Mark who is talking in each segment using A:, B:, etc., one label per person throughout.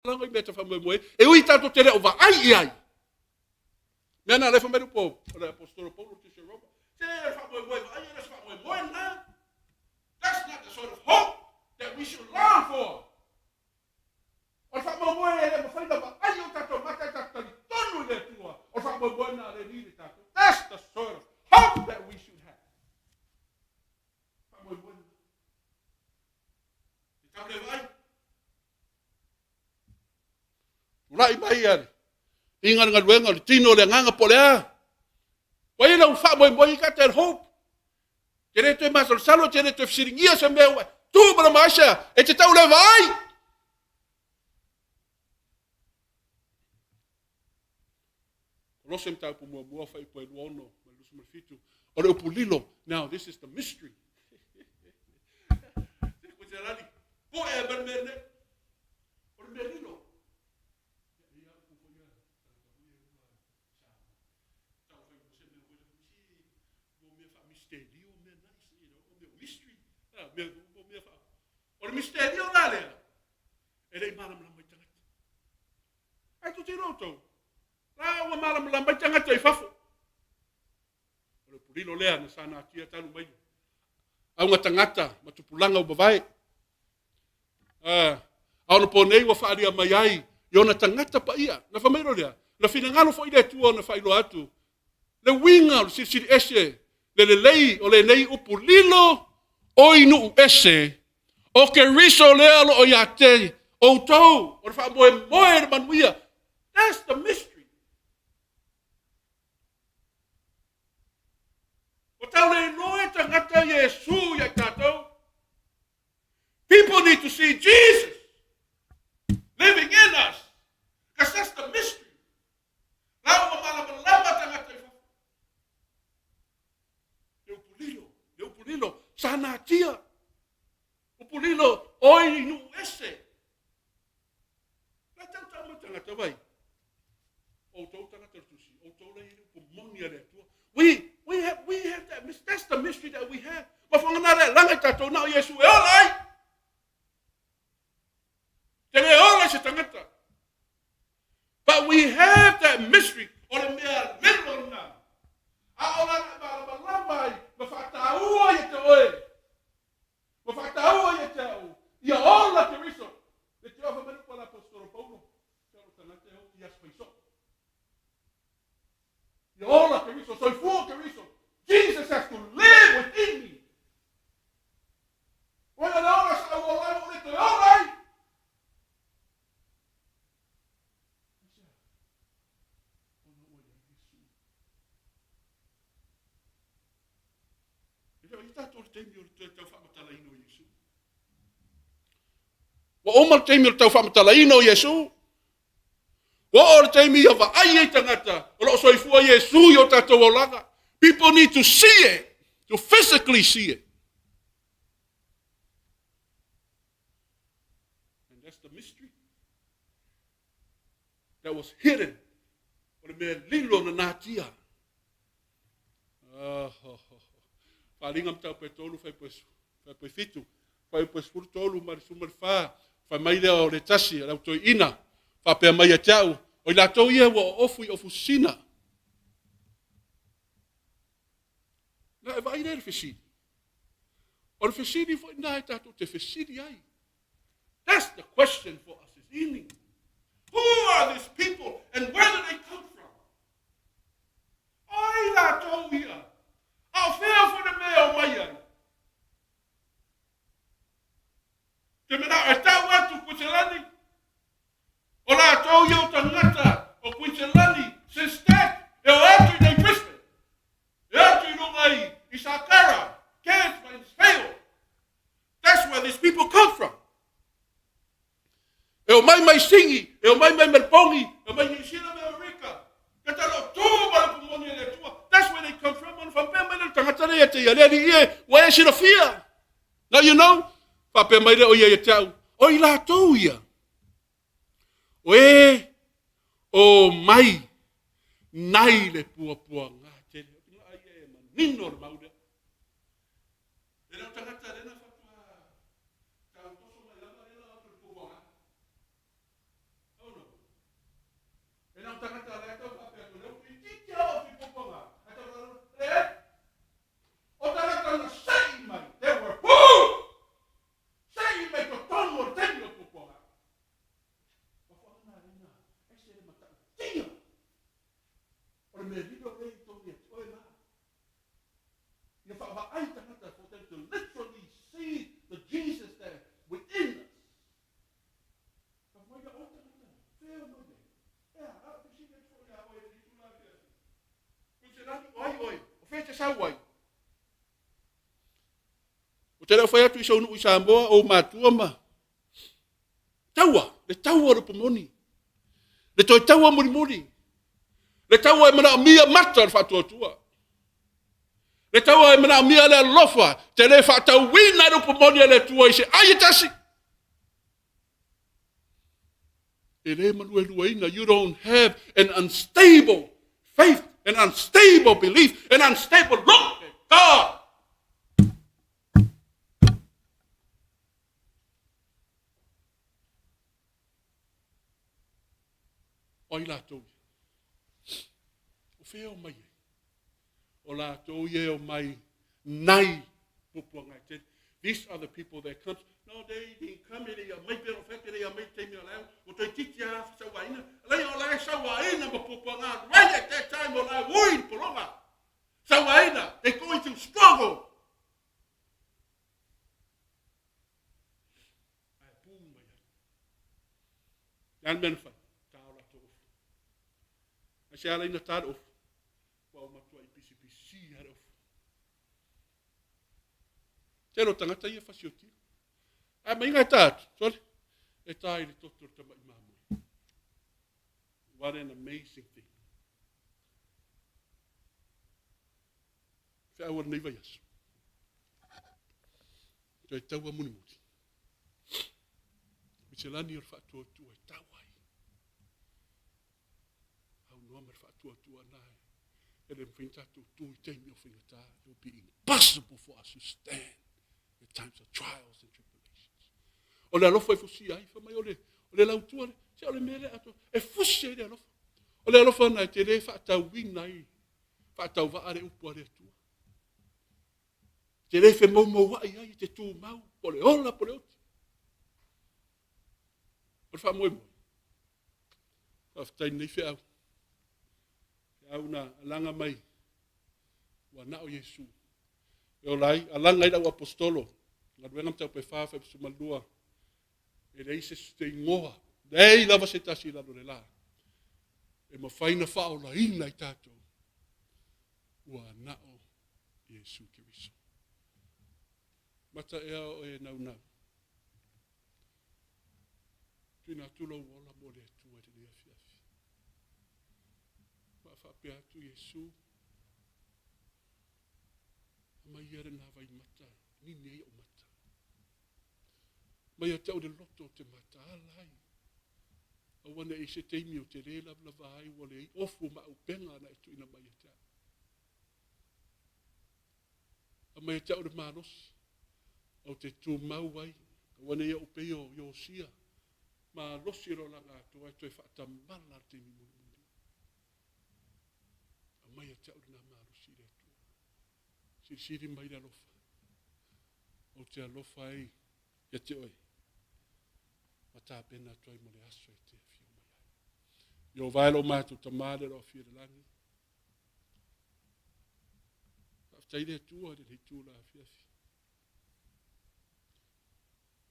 A: Lago i mea te faamoemoe, e ui tatou te le o vaai i ai. Mea na alefa mai po o le apostolo Paulo te se Roma. Se le faamoemoe vaai e le se faamoemoe na. That's not the sort of hope that we should long for. O le faamoemoe e le mafai na vaai o tatou mata e tatou talitonu i le Atua. O le faamoemoe na le ni le tatou. That's the sort of hope that we should have. Faamoemoe na. E tau le vaai. Tulai mai a le inga le galuega o le tino o le agaga po o le a. Ua i lau faamoemoe i ka te hope. Te le toe masalosalo, te le toe fesiligia se mea ua tu ma le maisa e te tau le vaai. Kolose mataupu muamua fuaiupu e 26 ma le 27. O le upu lilo. Now this is the mystery. Ko te rani, po e mea mea nei. O le mea lilo. O le misterio la lea, e le i malamalama i tagata. Ai tu te roto, la ua malamalama i tagata i fafo. O le pulilo lea na sanatia talu mai. Auga tagata ma tupulaga ua mavae. A ona po nei ua faalia mai ai i ona tagata paia. Na fai mai loa lea, na finagalo foi le Atua ona faailoa atu le uiga o le silisili ese, le lelei o lenei upu lilo o i nuu ese, o Keriso lea o lo o ia te outou, o le faamoemoe i le manuia. That's the mystery. Ua tau le iloa e tagata Iesu ia i tatou. People need to see Jesus living in us. Because that's the mystery. La ua malamalama tagata i fafo. Le upu lilo, le upu lilo, sa natia. Upu lilo, oi i nuu ese. La tau tau mai tagata vai. Outou tagata o le tusi, outou la i le upu moni a le Atua. We, we have, we have that, that's the mystery that we have. Ma whangana le langa i tātou na o Iesu e ola ai. Te le ola i se tangata. But we have that mystery o le mea lilo na. A o la na malamalama ai, ma whātāua i te oe. Ua faataua ia te au, ia ola Keriso, le te ofa mai le upu a le Aposetolo Paulo, te alo tagata e oti i aso fai soo. Ia ola Keriso, soifua Keriso. Jesus has to live within me. O ia le ola sa au ola ai, o le toe ola ai. E le o i tatou le taimi o le toe tau faamatalaina o Iesu. Ua uma le taimi o le tau faamatalaina o Iesu. Ua oo le taimi ia vaai ai tagata o lo o soifua Iesu i o tatou olaga. People need to see it, to physically see it. And that's the mystery that was hidden. O le mea lilo na natia. Faaaliga mataupu e tolu, fuaiupu e fitu, fuaiupu e 13 ma le 14, fai mai lea o le tasi, o le au toeaina, faapea mai ia te au, o i latou ia ua oofu i ofusina. Na e vaai lea i le fesili. O le fesili foi lena e tatou te fesili ai. That's the question for us this evening. Who are these people and where do they come from? O ai latou ia? A o fea foi le mea o mai ai? Te manao e tau atu Kuiselani. O latou ia o tagata o Kuiselani since that e o atu i nei Brisbane. E atu i lunga i, i Sakara, Cairns ma Innisfail. That's where these people come from. E o mai mai Singi, e o mai mai Melbourne, e o mai New Zealand me Amerika. Ka talo tū ma le pumoni e le Atua. That's where they come from. Ona whampea mai le tangata le te ia le ali ie, ua e silafia. Now you know, whapea mai le o ia ia te au. O i lātou ia. O e o mai nai le puapua ngā tele. O te ngā ia e manino le maulea. E le o tagata lena faatoa tau toso mai lava lea atu le puapuaga. O le mea lilo lea i totonu ia te oe la. Ia faavaai tagata for them to literally see the Jesus there within us. Ka mai ia o tagata nei, fea mai ai. Ea, a o fesili atu foi ia oe i lenei itula afiafi. Kuiselani, o ai oe? O fea e te sau ai? Ou te le o fai atu i sou nuu i Samoa, ou matua ma taua, le taua o le upu moni. Le toe taua mulimuli. Le taua e manaomia mata o le faatuatua. Le taua e manaomia le alofa, te le faatauina le upu moni a le Atua i se ai e tasi. E le malueluaina. You don't have an unstable faith, an unstable belief, an unstable look at God. O ai latou ia? O fea o mai ai? O latou ia e o mai nai puapuaga e tele. These are the people that comes. No, they didn't come e le i aumai pea o fea le i aumai taimi o lau. O toi titi a sauaina. Lei o la e sauaina ma puapuaga right at that time o la ui i pologa. Sauaina, they going to struggle. Ae pū mai ai. Le a le mea na fai? Tā o latou ofu. Ai se ala ina tā le ofu? Ua o matuai pisipisi a le ofu. Tele o tagata ia fasiotia. Ae mai e tā atu, sole, e tā i le toto o le tama'i mamoe. What an amazing thing. Feau o lenei vaiaso. Toe taua mulimuli. I te lani o le faatuatua e tau ai. Aunoa ma le faatuatua na e le mawhai tātou tū i teimi o whaingatā. It will be impossible for us to stand in times of trials and tribulations. O le alofa e fusia ai, wha mai o le, o le lautua, se o le mea le ato, e fusi ai le alofa. O le alofa na e te le whaatauina ai, whaatauvaa le upu a le Atua. Te le femoumoua'i ai i te tumau, po o le ola po o le oti. O le faamoemoe. Faafetai lenei feau. Feau na alaga mai ua na o Iesu. E ola ai, alaga ai lau apostolo, galuega mataupu e 4 faipusuma e leai se te igoa, leai lava se tasi i lalo o le la, e mafai na faaolaina i tatou, ua na o Iesu Keriso. Mata ea o e naunau. Tuina atu lou ola mo le Atua i lenei afiafi. Ma faapea atu Iesu, aumai ia lena vaimata, nini ai ou mata. Mai ia te au le loto ou te mataala ai. Aua ne i se taimi ou te le lavalava ai ua leai ofu ma auupega na e tuuina mai ia te au. Aumai ia te au le malosi ou te tumau ai, aua ne i ou pei o Iosia, malosi le olaga atoa e toe faatamala le taimi mulimuli. Aumai ia te au lena malosi i le Atua. Silisili mai le alofa. Ou te alofa ai ia te oe. Ma tapena atu ai mo le aso e te afio mai ai. Ieova e lo matou Tama le o lo o afio i le lagi. Faafetai le Atua i lenei itula afiafi.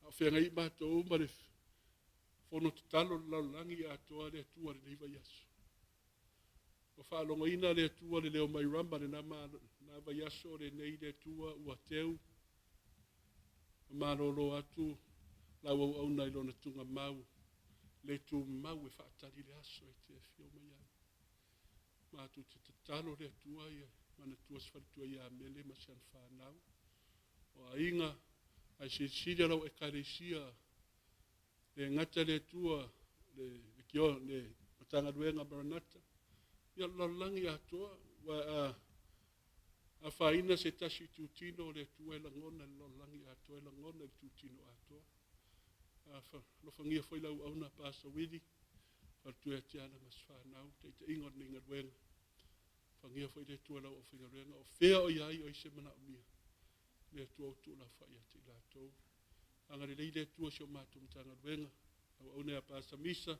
A: A o feagai matou ma le fono tatalo le lalolagi atoa le Atua lenei vaiaso. Ua faalogoina le Atua le leo mai Rama lena na vaiaso lenei le Atua ua teu ma malolo atu lau auauna i lona tugamau le tumau e faatali le aso e te afio mai ai. Matou te tatalo le Atua ia manatua se faletua ia Mele ma si ana fanau. O aiga, ae silisili lau Ekalesia le gata le Atua le, le, le Matagaluega Maranata, ia le lalolagi atoa, ua a, afaina se tasi itutino o le Atua e lagona i le lalolagi atoa, e lagona i le itutino atoa. A alofagia foi lau auauna Pasa Willie, faletua ia Tiana ma si fanau, taitaiga o lenei galuega. Alofagia foi le Atua lau aufaigaluega, o fea o i ai o i se manaomia. Le Atua o tuulafoai ia te i latou. Agalelei le Atua si o matou Matagaluega, lau auauna ia Pasa Misa,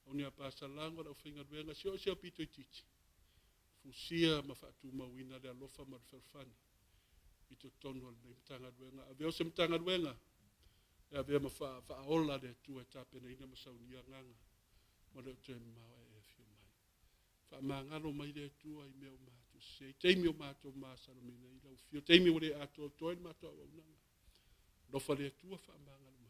A: auauna ia Pasa Lago, le aufaigaluega, si o se aupito itiiti. Fusia ma faatumauina le alofa ma le fealofani i totonu o lenei Matagaluega. Avea o se Matagaluega e avea ma faaola le Atua e tapenaina ma saunia agaga ma le o toe mamao ae e afio mai. Faamagalo mai le Atua i mea o matou sese, i taimi o matou masalomina ai lau afio, taimi ua le atoatoa ai le matou auaunaga. Alofa le Atua faamagalo mai.